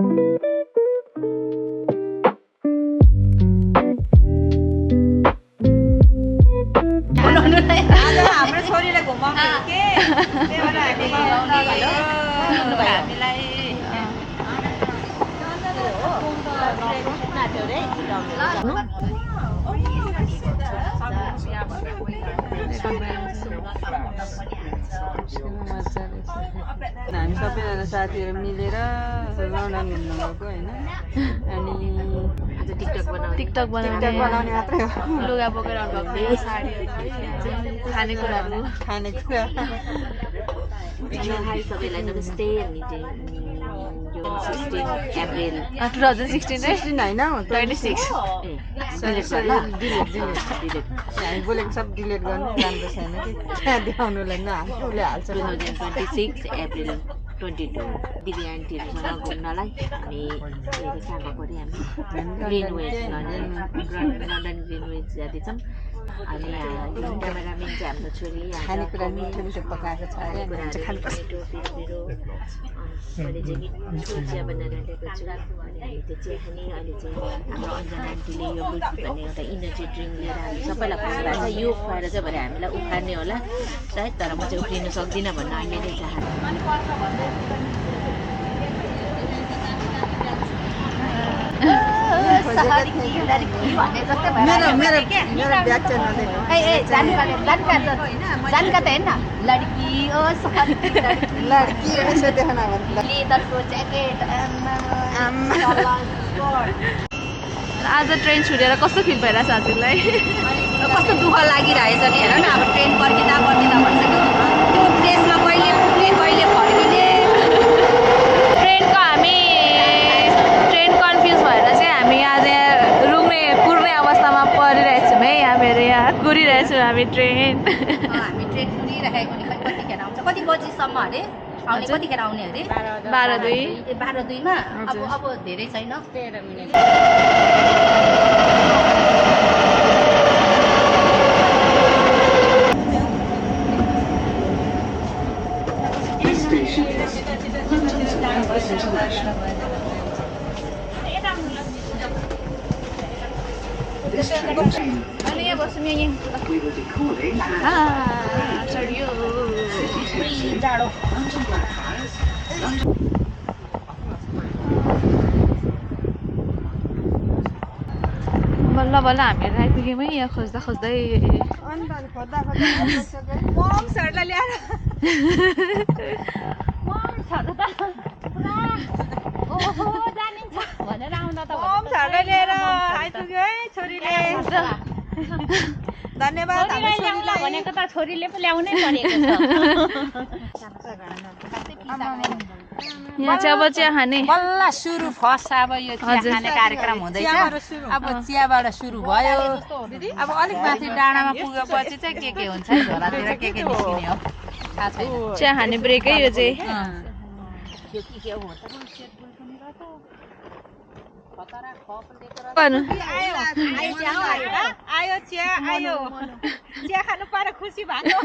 हाम्रो छोरीलाई घुमाउने हो के त्यही भएर हामीलाई हामी सबैजना साथीहरू मिलेर लन्डन घुम्नु गएको होइन अनि टिकटक बनाउने मात्रै हो लुगा बोकेर आउनुभएको साडीहरू खानेकुराहरू खानेकुरा सबैलाई नमस्ते अनि यो 16 अप्रिल 2016 है 16 होइन 26 हामी बोलेको सब डिलिट गर्नु राम्रो छैन कि त्यहाँ देखाउनुलाई नहाल्छ उसले हाल्छ 2026 अप्रिल 22 दिदी आन्टीहरूसँग घुम्नलाई हामी सानो पऱ्यो हामी ग्रिनवेज लन्डन ग्रिनवेज जाँदैछौँ अनि क्यामेराम्यान चाहिँ हाम्रो छोरी खानेकुरा मिठो मिठो पकाएको छ अरे मैले चाहिँ मिठो चिया बनाएर ल्याएको छु अनि हामी त्यो चिया खाने अहिले चाहिँ हाम्रो अन्जना आन्टीले यो बुल्फी भन्ने एउटा इनर्जी ड्रिङ्क लिएर हामी सबैलाई खुवाइरहेको छ यो खुवाएर चाहिँ भरे हामीलाई उखार्ने होला सायद तर म चाहिँ उफ्रिन सक्दिनँ भन्ने मेरो चाहना मेरो ब्याग चाहिँ जानका त हेर्न लड्की ओ लड्की यसो देखाउन लेदरको ज्याकेट आज ट्रेन छुटेर कस्तो फिल भइरहेछ हजुरलाई कस्तो दुःख लागिरहेछ नि हेर न अब ट्रेन पर्खिँदा भनिसक्यो त्यो प्लेसमा कहिले पुग्ने कहिले फर्किने ट्रेन कन्फ्युज भएर चाहिँ हामी आज पुर्ने अवस्थामा परिरहेछौँ है हामीहरू यहाँ कुरिरहेछौँ हामी ट्रेन हामी ट्रेन कुरिरहेको नि कतिखेर आउँछ कति बजीसम्म अरे आउने कतिखेर आउने अरे 12:02 अब धेरै छैन 13 मिनेट अनि यहाँ बस्छौँ यहाँ चढियो जाडो बल्ल बल्ल हामीहरू आइपुग्यौँ है यहाँ खोज्दा खोज्दै मम्सहरूलाई ल्याएर भनेर आउँदा त मम्सहरूलाई लिएर आइपुग्यो है छोरीले धन्यवाद भनेको त छोरीले पो ल्याउनै परेको यहाँ चाहिँ अब चिया खाने बल्ल सुरु फर्स्ट अब यो चिया खाने कार्यक्रम हुँदैछ अब चियाबाट सुरु भयो अब अलिक माथि डाँडामा पुगेपछि चाहिँ के हुन्छ झोलातिर के निस्किने हो थाहा छैन चिया खाने ब्रेकै यो चाहिँ आयो चिया आयो चिया खानु पाएर खुसी भएको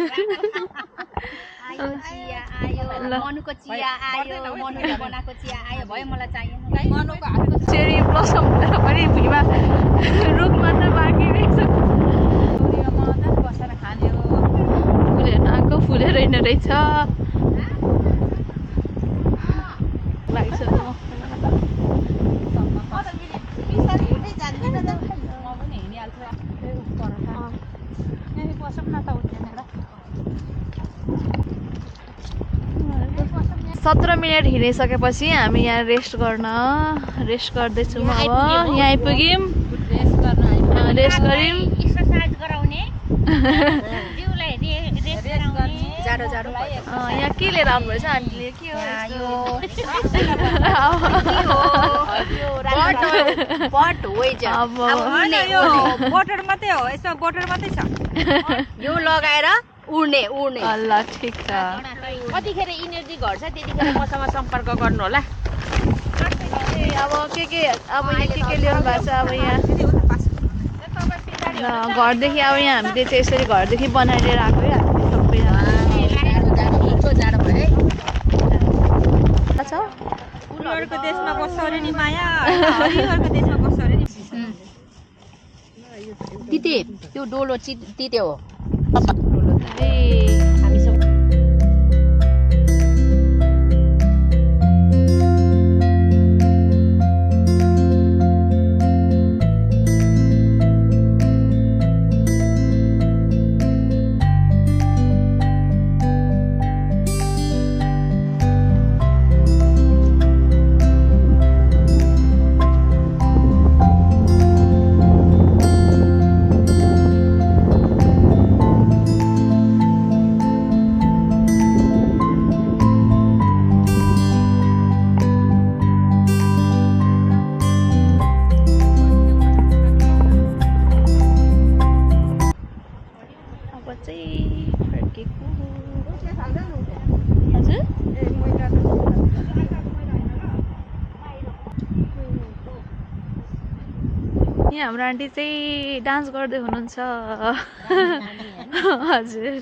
मनुको चिया आयो मनुले बनाएको चिया आयो भयो मलाई चाहिएन मनुको हातको चेरी ब्लसम पनि भुइँमा रुख मात्र बाँकी रहेछ बसेर खाने हो फुलेर आएको फुलेर रहेन रहेछ लागिसक्यो म पनि हिँडिहाल्छु 17 मिनट हिँडिसकेपछि हामी यहाँ रेस्ट गर्दैछौँ अब यहाँ आइपुग्यौँ रेस्ट गऱ्यौँ एक्सरसाइज गराउने जिउलाई रेस्ट गराउने जाडो यहाँ के लिएर आउनुभएछ हामीले के हो बटर मात्रै हो यसमा बटर मात्रै छ यो लगाएर उड्ने ल ठिक छ कतिखेर इनर्जी घट्छ त्यतिखेर मसँग सम्पर्क गर्नु होला अब के ल्याउनु भएको छ अब यहाँ घरदेखि अब यहाँ हामीले चाहिँ यसरी घरदेखि बनाइलिएर आएको है सबै जाडो भयो छ हरिहरको देशमा बस्छ अरे नि माया होइन हरिहरको देशमा बस्छ अरे नि तिते त्यो डोलो तिते हो ए हामी सब अब चाहिँ फर्केको हजुर यहाँ हाम्रो आन्टी चाहिँ डान्स गर्दै हुनुहुन्छ हजुर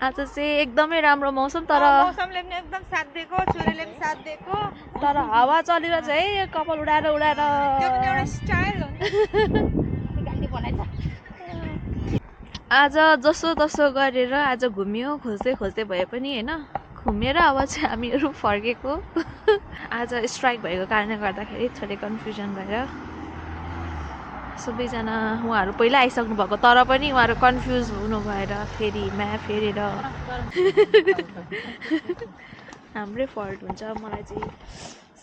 आज चाहिँ एकदमै राम्रो मौसम तर मौसमले पनि एकदम साथ दिएको सूर्यले पनि साथ दिएको तर हावा चलिरहेछ है कपाल उडाएर उडाएर त्यो पनि एउटा स्टाइल हो आज जसो तसो गरेर आज घुम्यो खोज्दै खोज्दै भए पनि होइन घुमेर अब चाहिँ हामीहरू फर्केको आज स्ट्राइक भएको कारणले गर्दाखेरि थोरै कन्फ्युजन भएर सबैजना उहाँहरू पहिला आइसक्नु भएको तर पनि उहाँहरू कन्फ्युज हुनु भएर फेरि म्याप फेरेर हाम्रै फल्ट हुन्छ मलाई चाहिँ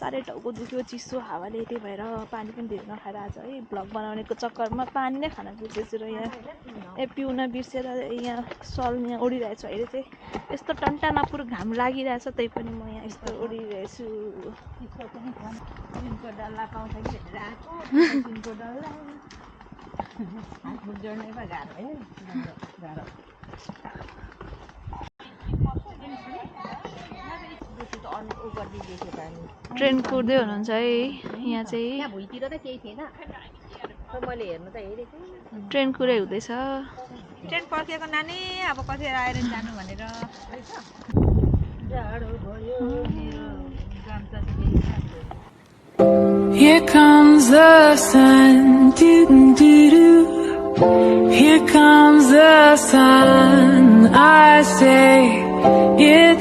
साह्रै टाउको दुख्यो चिसो हावाले त्यही भएर पानी पनि धेरै नखाएर आज है भ्लग बनाउनेको चक्करमा पानी नै खान बिर्सेछु र यहाँ पिउन बिर्सेर यहाँ सल यहाँ ओढिरहेछु अहिले चाहिँ यस्तो टन्टा नपुर घाम लागिरहेछ त्यही पनि म यहाँ यस्तो ओढिरहेछु डल्ला पाउँछ कि भनेर आएको दिनको डल्ला हातमुख जोड्नै पो गाह्रो होइन गाह्रो ट्रेन कुर्दै हुनुहुन्छ है यहाँ चाहिँ भुइँतिर त केही थिएन मैले हेर्नु त हेरेको ट्रेन कुरै हुँदैछ ट्रेन पर्खेको नानी अब कतिखेर आएर जानु भनेर Here comes the sun, doo-doo-doo-doo. Here comes the sun. I say it's